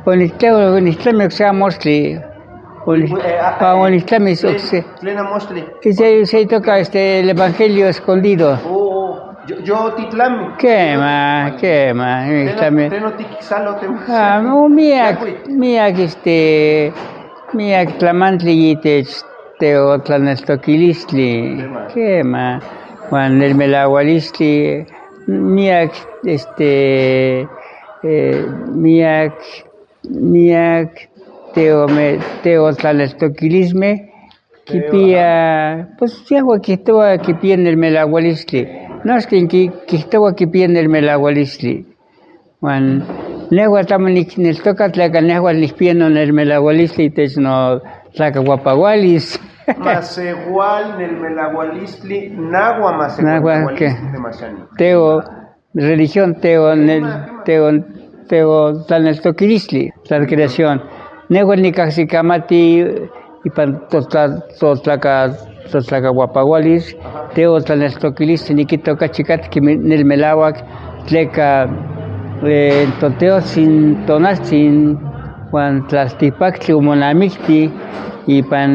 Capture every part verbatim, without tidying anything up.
Oniktla-, oniktlamik okse amostli. Oni-, Ui, ui, eh, ah, pa eh, oniktlamik tlen, okse. Tlen amostli? Ise, ise itoka, este, el Evangelio Escondido. Oh, oh. Yo, yo titlami. Kema, kema, tlen o-, titlami. Tlen otiksalo, tlen. Ah, no, miak, miak, este, miak tlamantli itech teotlaneltokilistli. Kema. Kema. Huan el melahualistli, miak, este, eh, miak, miak teome-, teotlaneltokilisme kipia, pues, yehua kijtohua kipia el melahualistli. Nochtin ki-, kijtohua kipia el melahualistli. Huan nehual amo nikneltoka, tlaka nehual nikpia non el melahualistli itech notlakahuapahualis. Mas igual el melahualistli, nahua mas igual. Nahua, melahualistli ke? Teo, religión, teo, nel-, teo, teo tlaneltokilistli, transgresión. Nehual nikajsikamati ipan totla-, totlaka-, totlakahuapahualis, teo tlaneltokilistli, nikita okachi katki mi-, nel melahuak, tleka, eh, toTeotzin Tonaltzin huan tlaltipaktli omonamikti ipan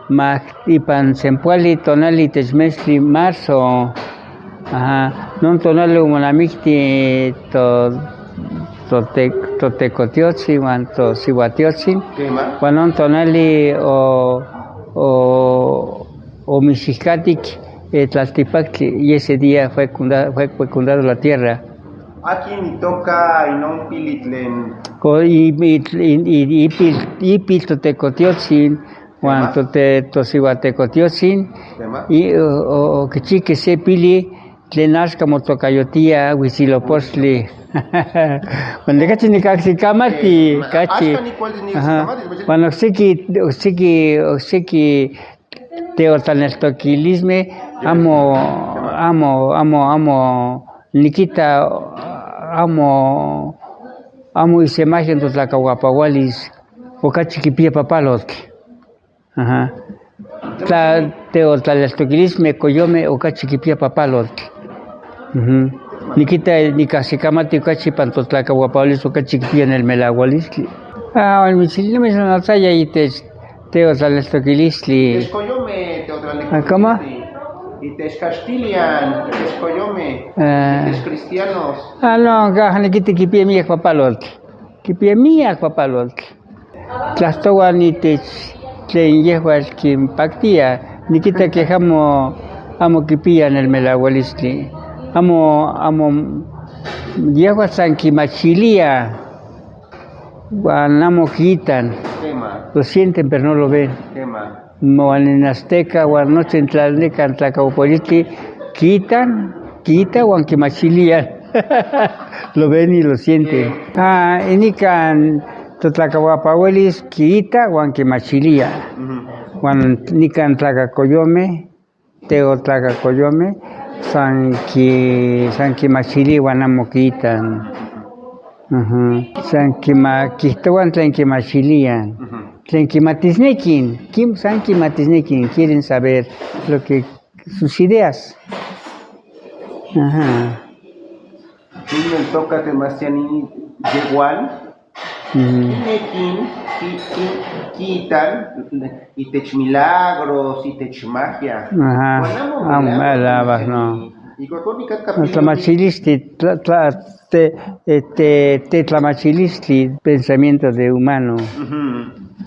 mak-, ipan sempoali tonali itech mestli marzo. Aha, non tonali omonamikti to-, tote-, toTekotiotzin huan toSihuatiotzin. Kema. Huan non tonali o-, o-, omisiukatik, eh, tlaltipaktli, y ese día fue fecunda-, fue fecundado la tierra. Akin itoka inon pili tlen? O i-, i-, i-, i-, ipil, ipil toTekotiotzin, huan tote-, tosihuatekotiotzin, i-, o-, o-, okichijkej se pili tlen axka motokayotia Huitzilopochtli. Huan nikachi nikajsikamati, kachi. Huan okseki, okseki, okseki teotlaneltokilisme amo, amo, amo, amo nikita, amo, amo isemagen totlakahuapahualis okachi kipia papalotl. Aha. Tla teotlaneltokilisme koyome okachi kipia papalotl. Nikita, nikajsikamati okachi ipan totlakahuapahualis okachi kipia el melahualistli. Ah, huan michilili, michilili, no saya itech teotlaneltokilistli. Itech koyome teotlaneltokilistli. Ah, ¿cómo? Itech Castilian, itech koyome, itech cristianos. Ah, no, ka nikita kipia miak papalotl. Kipia miak papalotl. Tlajtohuan itech tlen yehual kinpaktia, nikita ke amo, amo kipia el melahualistli. Amo, amo, yehual san kimachilia huan amo kiitan. Lo sienten, pero no lo ven. Huan in azteca huan nochi in tla-, nikan tlakahuapahualistli kiitan, kiita huan kimachilia. Lo ven y lo sienten. Ah, nikan totlakahuapahualis kiita huan kimachilia. Huan nikan tlakakoyome, teotlakakoyome, san ki-, san kimachilia huan amo kiitan. San kima-, kijtohuan tlen kimachilia. Tlen kimatisneki, kim-, san kimatisneki, quieren saber lo que, sus ideas. Aha. Nin netoka, Temastiani, yehuan kineki ki-, ki-, kiitan itech milagros, itech magia. Aha. Huan amo, amo milagros, melahua, no. Ikual ijkon nikatka. Tlamachilistli, tla-, tla-, te-, eh, te-, tetlamachilistli, pensamiento de humano.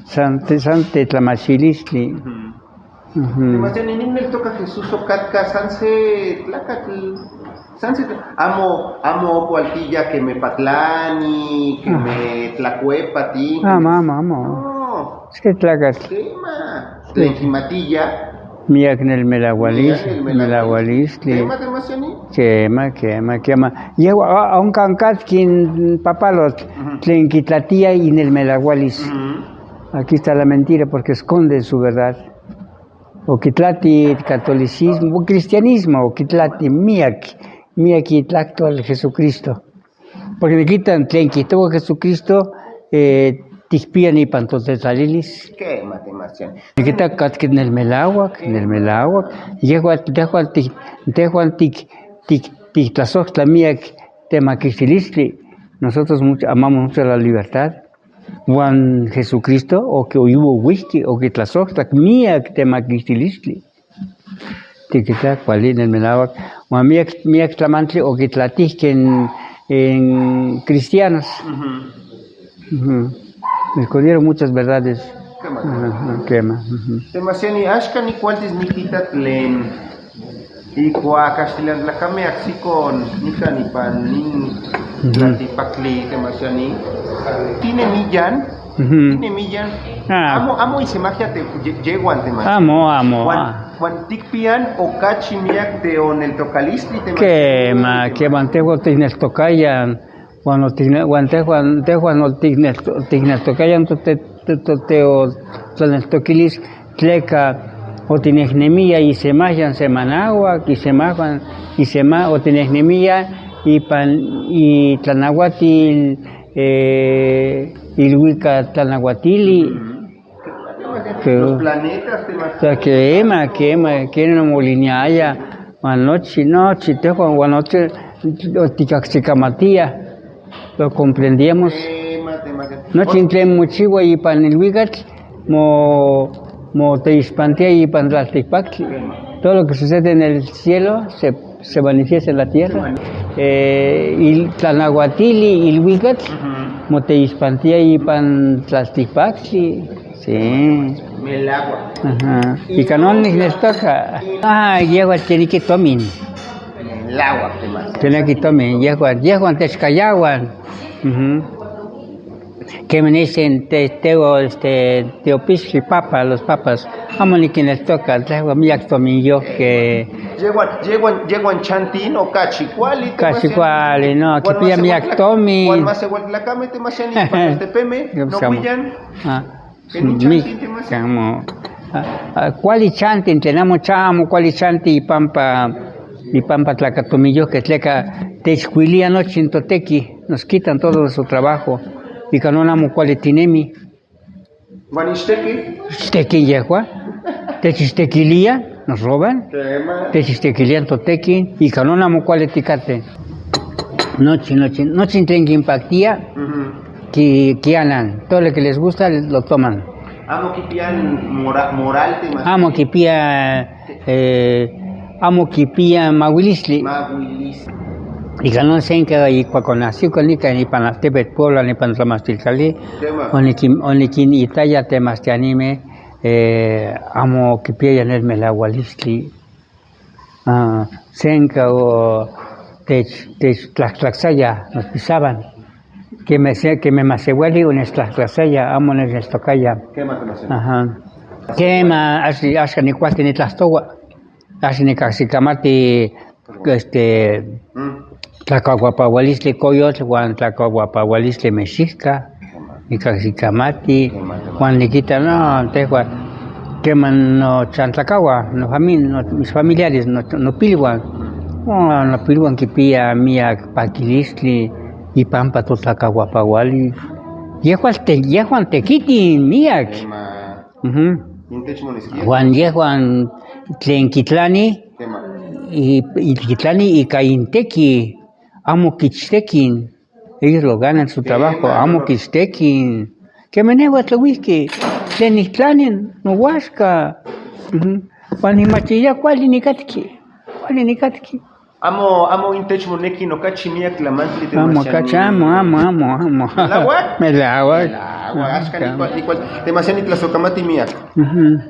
San te-, san tetlamachilistli. Temastiani, nin netoka Jesús okatka san se tlakatl, san se tla-, amo, amo okualtiya keme patlani, keme tlakuepati. Amo, amo, amo. No. Se tlakatl. Kema. Tlen kimatiya. Miak el melahualis-, miak el melahualis-, melahualistli. Kema, Temastiani. Kema, kema, kema. Yehuan, a-, onkan katki in papalotl tlen kitlatiya in el melahualis. Aquí está la mentira porque esconden su verdad. O kitlati catolicismo, o cristianismo, o kitlati miak, miak itlaktol Jesucristo. Porque nikitan tlen kijtohua Jesucristo, eh, tikpia ipan totetlalilis. Kema, Temastiani. Nikita katki in el melahuak, in el melahuak. Yehuan, tehuan tik-, tehuan tik-, tik-, tiktlasojtla miak temakixtilistli. Nosotros mucho, amamos mucho la libertad. Huan Jesucristo, o ke oyubo huiki, o ke tlasojtlak miak temakixtilistli. Tikita kuali nen melahuak. Huan miak, miak tlamantli o ke tlatihken en cristianos. Ujú. Ujú. Me escondieron muchas verdades. Kema. Ujú, kema. Ujú. Temasiani, axka nikualtis nikita tlen ikua kaxtilan tlakame aksikon nikan ipan nin tlaltipaktli, temasiani. Tinemiyan, tinemiyan. Ah. Amo, amo isemajiat ye-, yehuan, temasiani. Amo, amo. Huan, ah, huan tikpian okachi miak teoneltokalistli, temasiani. Kema, kema, tehuan tikneltokaya. Huan otikne-, huan tehuan, tehuan otiknel-, otikneltokaya to te-, to-, to-, teo-, tlaneltokilis, tleka otinejnemiya isemajian semanahuak, isemahuan, isema-, otinejnemiya ipan itlanahuatil, eh, iluikak tlanahuatili. Los planetas, temasiani. Kema, kema, kema molineaya, huan nochi, nochi tehuan, huan nochi, otikaksikamatia, lo comprendíamos. Kema, temasiani. Nochi tlen mochihua ipan iluikak, mo-, moteixpantia ipan tlaltipaktli. Kema. Todo lo que sucede en el cielo se se manifiesta en la tierra. Se mani- Eh, il-, tlanahuatili, iluikak, ujú, moteixpantia ipan tlaltipaktli. Sí. Melahuak. Ajá. Ika non nikneltoka. Ah, yehuan ken neki tomin. Melahuak, temasiani. Ken neki tomin, yehuan, yehuan techkayahuan. Ujú. Kema nesen te-, teo, este, teopixtli papa, los papas, amo nikineltoka, tehuan miak tomin yoke. Yehuan, yehuan, yehuan chantin okachi kuali, kachi temasiani, kuali, no, huan kipia mas miak tomin. Huan mas igual tlakame, temasiani, ipan altepeme, no huiyan. Ah, ken mi-, chantin, temasiani. Amo. Ah, ah, kuali chantin, tlen amo cha-, amo kuali chantin ipampa, ipampa tlakatomin yoke, tleka techkuilia nochi toteki. Nos quitan todo nuestro trabajo. Ika non amo kuali tinemi. Huan ixteki? Ixteki yehuan. Techixtekilia, nos roban. Kema. Techixtekilia toteki. Ika non amo kuali tikate. Nochi, nochi, nochi tlen kinpaktia, ujú, ki-, kianan. Todo lo que les gusta, lo toman. Amo kipia mora-, moral, temasiani. Amo kipia eh, amo kipia mahuilistli. Mahuilistli. Ika non senka ikuak onahsiko nikan ipan altepetl Puebla nipan tlamashtilkali, kema, onikin-, onikinitaya temachtianime, eh, amo kipiaya nel melahualistli. Ah, senka o tech-, techtlaktlaksaya, nos pisaban. Keme se, keme masehuali onechtlaktlaksaya, amo nechneltokaya. Kema, kema se. Ajá. Kema, ax-, axka nikualti nitlahtowua. Ax nikajsikamati, este, mm, tlakahuapahualistli koyotl huan tlakahuapahualistli mexijka. Nikajsikamati, kema, kema, huan nikita, no, tehuan, kema nochantlakahua, no fami-, no, mis familiares, no, nopiluan. Mm. Oh, nopiluan kipia miak pakilistli, ipampa totlakahuapahuali. Yehuan te-, yehuan tekitin miak. Kema. Ujú. Huan yehuan tlen kitlani, kema, i-, i-, kitlani ika inteki, amo kichtekin. Ellos lo ganan su trabajo, kema, amo kichtekin. Kema nehual tlahuijki, tlen niktlani nohuaxka. Ujú. Huan nimachia kuali nikatki, kuali nikatki. Amo, amo intech moneki okachi miak tlamantli, amo, temasiani, okachi, amo, amo, amo, amo. Melahuak? Melahuak. Melahuak, axka nikual, nikual, temasiani nitlasokamati miak. Ujú.